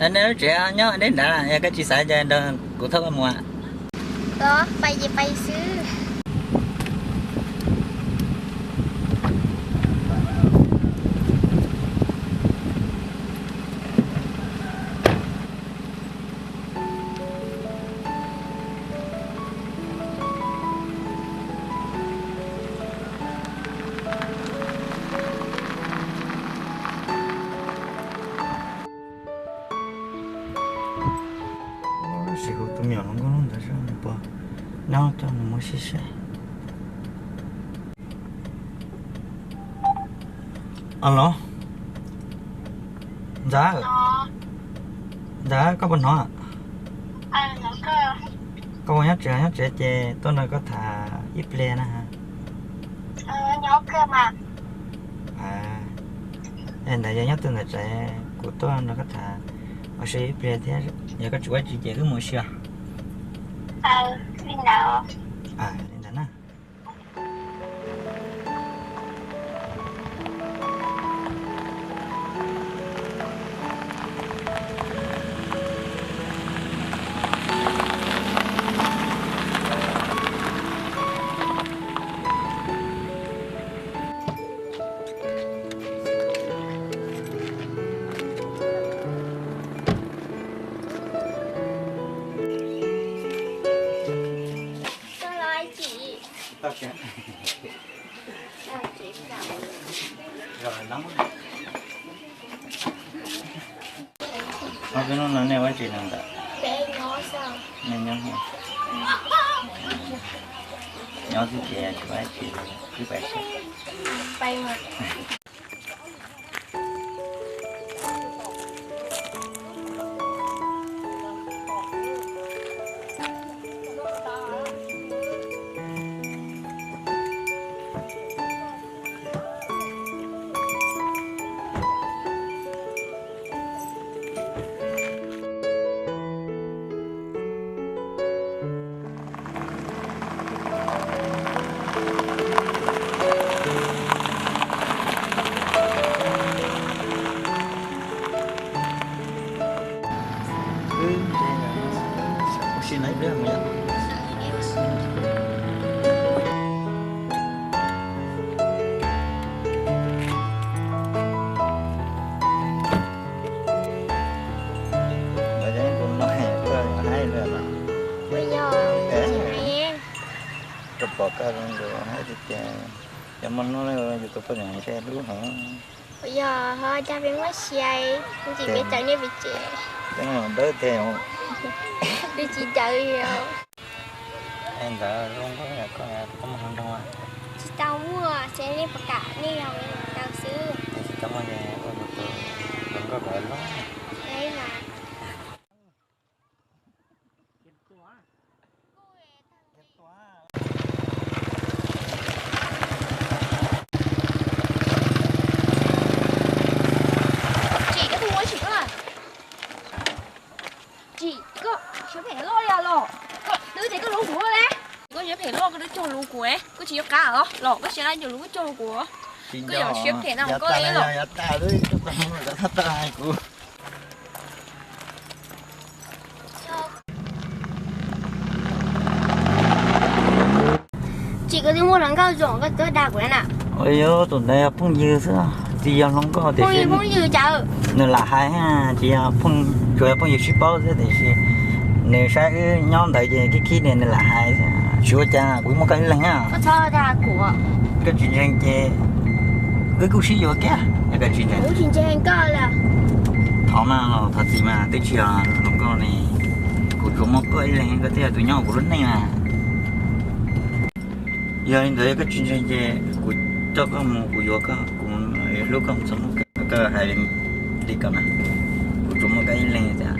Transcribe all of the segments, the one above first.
Nej lub tsev nyob deb nrad, yog koj tsis xav ces nrog kuv thauj koj mus. Los pais ces pais xwb. Sim hu tus me nyuam hluas nkauj ntawd seb nws puas nyob, coj nws mus sib seb. Alo, Ntxawm, Ntxawm, koj puas hnov? Koj puas nyob tsev? Nyob tsev ces tuaj nrog koj tham ib pliag na. Ntawd yog nyob twg ntawm tsev, kuv tuaj nrog koj tham ua si ib pliag thiab, yog koj tsis ua tsi ces wb mus ua si os. Li ntawd na. Ob peb hnub no nej ua tsi no ntawm? Nej nyob, nyob xwb ces tsis ua tsi, wb pais saib. Rau pom koj zoo nkaus hais tias cov muaj hnub yus tus poj niam ntshe hlub heev. Yog ho cas peb muab sia, ntxim peb tawv nej pem tsev. Peb dawb thiab. Peb tsis tawv li os. Es ntawd zoo nkauj yam koj koj muaj hluas nraug? Tsis tau muaj, ces nej puas kam nej yog hluas nraug xwb. Es tsis tau muaj ces ua kuv tus hluas nkauj kom loj. Tsim, koj twb muab tsim koj. Tsim, koj siab phem loj li los. Koj twb tias koj hlub kuv le. Koj siab phem loj, koj twb cog lus kuv, koj tsis yuav qab os los koj siab laj cog lus koj cog lus kuv. Koj yog siab phem na koj li los. Tsis, koj twb muaj hluas nkauj zoo koj twb dag kuv na. Ua yog tus ntawd yog phooj ywg xwb, tsis yog hluas nkauj tiam sis phooj ywg cas nws lam hais, tsis yog phooj, tsuas yog phooj ywg sib paub xwb tiam sis nws saib wb nyob ntawd ces khib khib nias nws lam hais. Tsis ua cas, kuv muaj koj ib leeg na. Koj tsis ntseeg ces wb kuj sib yuav kiag, yog koj tsis ntseeg. Thov mas, thov txim mas, twb tsis yog hluas nkauj ne, kuv tsuas muaj koj ib leeg koj thiaj yog tus nyob kuv lub neej mas. Yog li ntawd yog koj tsis ntseeg ces kuv coj koj mus, kuv yuav koj, kuv hlub koj mus txog hnub kawg, koj hais li ko na, kuv tsuas muaj koj ib leeg tiag.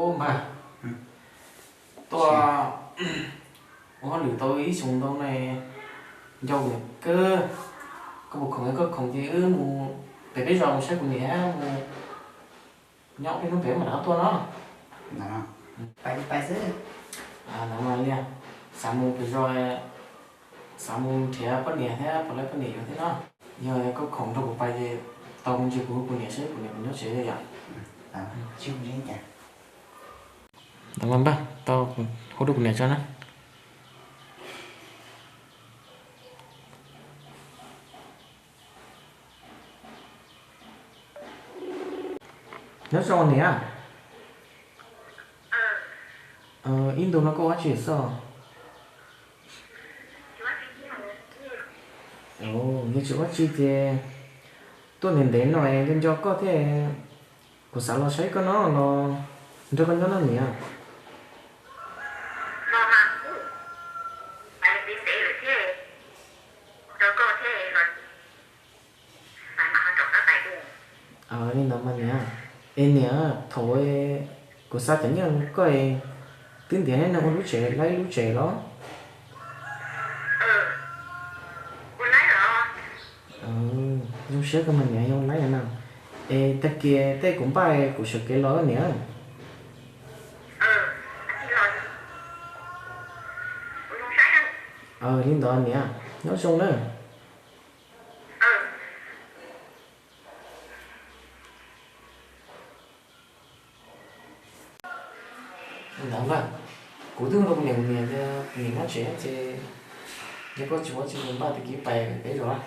Ub npawg, tuaj ua hauj lwm tau ib xyoos ntau ne, nco kuv kawg. Koj puas khoom? Koj khoom ces wb mus pem peb zos mus saib kuv niam, mus nyob peb hnub pem mam rov tuaj no. Pais pais xwb. Ntawd mas li, xav mus pem zos, xav mus nrhiav poj niam thiab pom lawv poj niam yuav thiab no. Yog koj khoom nrog kuv pais ces tau, kuv ntsia kuv hu kuv niam seb kuv niam puas nyob tsev yom. Ntawd mas npawg, tau, hu rau kuv niam tso na. Nyob zoo niam. Ib ntus no koj ua dab tsi xwb? Yog tsis ua dab tsi ces tuaj ntev ntev no nco nco koj thiab, kuv xav los saib koj no los nrog koj nyob no niam. Li ntawd mas niam, es niam, thaum kuv xa cov nyiaj koj twb ntiav nej neeg ua lub tsev, laib lub tsev los? Zoo siab koj mas niam, yog laib na. Es tag kis tej kuv npaj kuv sawv kev los niam. Li ntawd niam, nyob zoo na. Ntawd mas, kuv twb hu rau kuv niam, kuv niam tias kuv niam nyob tsev ces yog koj tsis ua tsis mus npaj tag kis pais peb zos.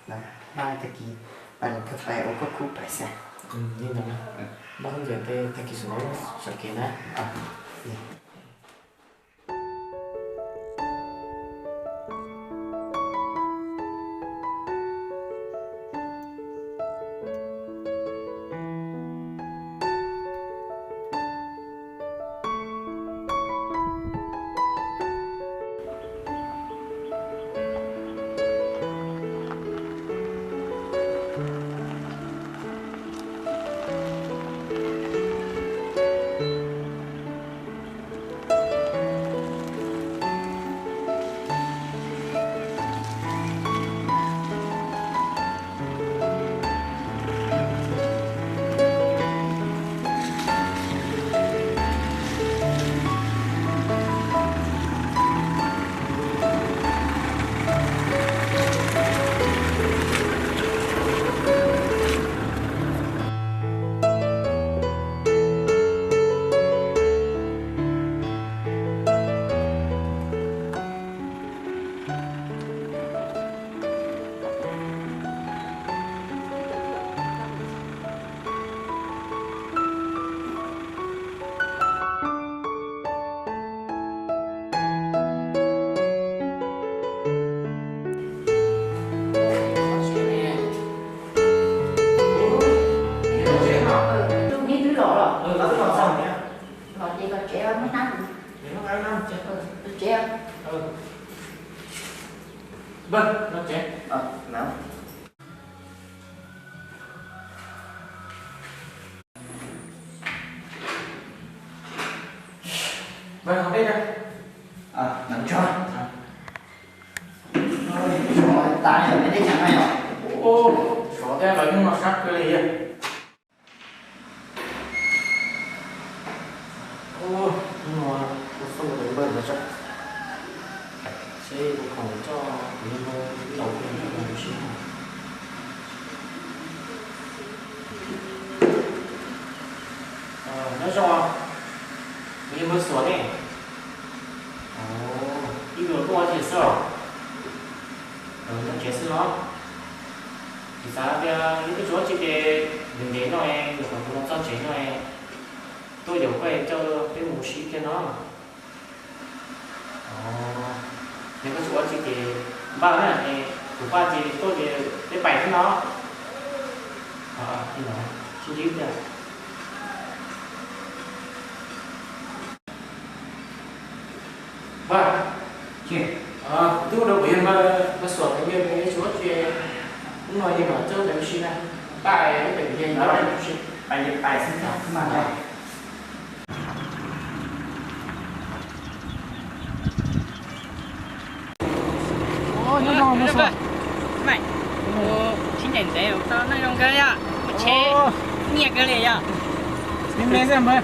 Npaj tag kis pais los kawg pais ua koj khub pais xwb. Li ntawd, npaj khaub ncaws tes tag kis sawv kev na. Los ces kom tsev muab hnab. Tsev. Sov tej lawv hnub no sab kawg li. Hnub no kuv xauj tus npawg ntawd tso, seb kuv khoom coj kuv yawg npawg ib los ua ke nrog kuv sib. Nyob zoo, kuv yawg npawg Xuam ne. Ib ntus tuaj ua tsi xwb os? Nyob tsev xwb no. Kuv xav tias yog koj tsis ua tsi ces ntev ntev no es nyuam qhuav kuv los txog tsev no es tuaj yaum koj es coj peb mus ua si kiag no. Yog koj tsis ua tsi ces npaj na, es kuv npaj ces tuaj ces peb pais thiab no. Sib ntsib tiag. Npawg, kuv twb hu rau kuv yawg npawg Xuam, kuv yawg tsis ua tsi, hnub no yawg mam coj peb mus ua si na. Npaj peb pem kuv yawg npawg ua si. Nyob zoo, nyob zoo. Sib ncaim ntev tau neej zoo kawg yom, ua tsheb nyiaj kawg li yom. Me me xwb npawg.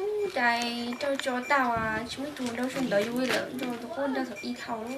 Ub, dais rau tso tau as, tsis muaj ib tug nrog sawv ntawd yuav lawm, nrog tus quaj nrog thaum ib thaum.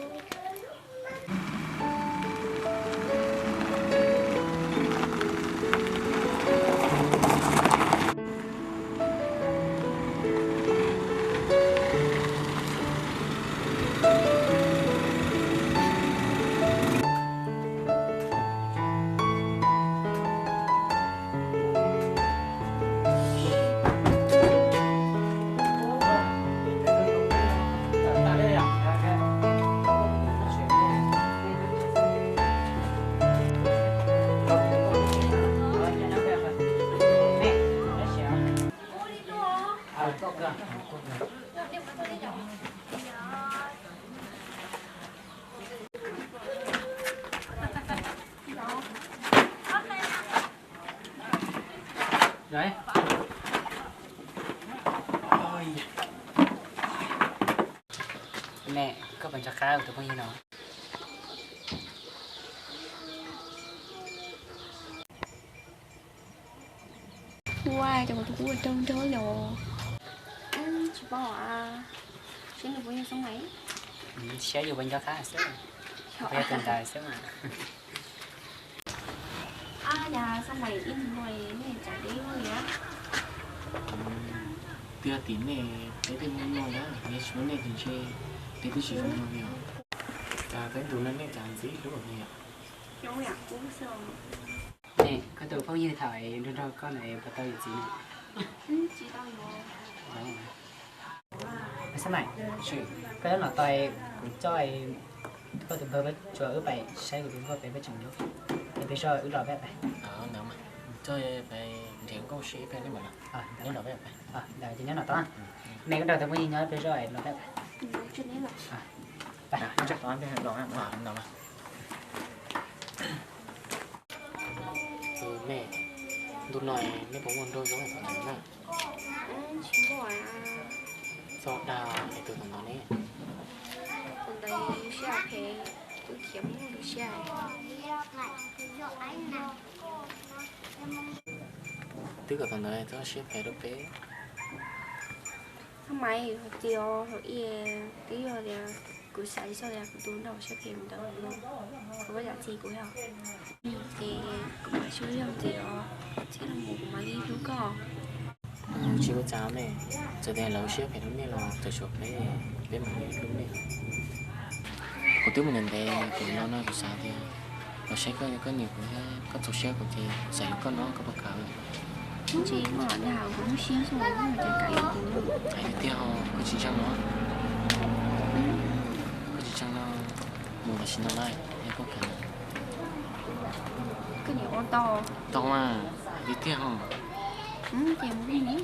Neb, koj puas nco qab kuv tus phooj ywg no? Ua cas kuv tus kub ua rau nrog los? Tsis paub as, seb nws puas yog Xab Mais. Saib yus puas nco qab xwb, puas yog tus ntawd xwb mas. Ab, yog Xab Mais ib tug no nej tsam deb li as. Twb yog tim nej peb tej muaj noj na, yog tsis muaj nej ces ntshe peb twb tsis zoo noj li os. Cas peb ntus no nej cas ntxim hlub li os. Xab Mais, koj tus phooj ywg thaum nrog nrog koj na puas tau yuav txiv na? Xab Mais, koj nyob no tos kuv coj koj tus npawg Paj Tsua wb pais saib kuv tus npawg pem peb tseem hlub, es peb soj wb los peb pais. Coj pais nrhiav nkauj seb peb li mas. Ntawd ces nyob no tos, nej koj nrog tus phooj ywg nyob peb soj los peb pais. Nej, ntu no nej puas muaj nraug zoo thaum ntawd na? Tsis muaj. Txog dag es tus thaum ntawd ne? Thaum ntawd siab phem, kuv khiav mus lub siab. Twb kom thaum ntawd txhob siab phem rau peb. Xab Mais, hais tias hauv ib twb yog tias kuv xav tsis txog tias kuv tus nraug siab phem mus ntawd, kuv ua yam txiv kuv yog. Ces kuv mam sib hlub ntxiv os, txij no mus kuv mam li hlub koj. Tsis ua cas me, txawm tias lawv siab phem rau nej los txawm tshuav peb, peb mam li hlub nej. Kuv twb mus ntev ntev kuv los no kuv xav tias los saib koj, koj nyiam kuv thiab koj txaus siab kuv ces kuv xav yuav koj no koj puas kam? Tsis muaj dag, kuv lub siab xwb, koj kam yuav kuv. Hais tiag tiag os, koj tsis ntseeg los? Koj tsis ntseeg no, mus tam sim no na, yog koj kam. Koj nyiam ua tau? Tau mas, hais tiag tiag os. Ces mus li.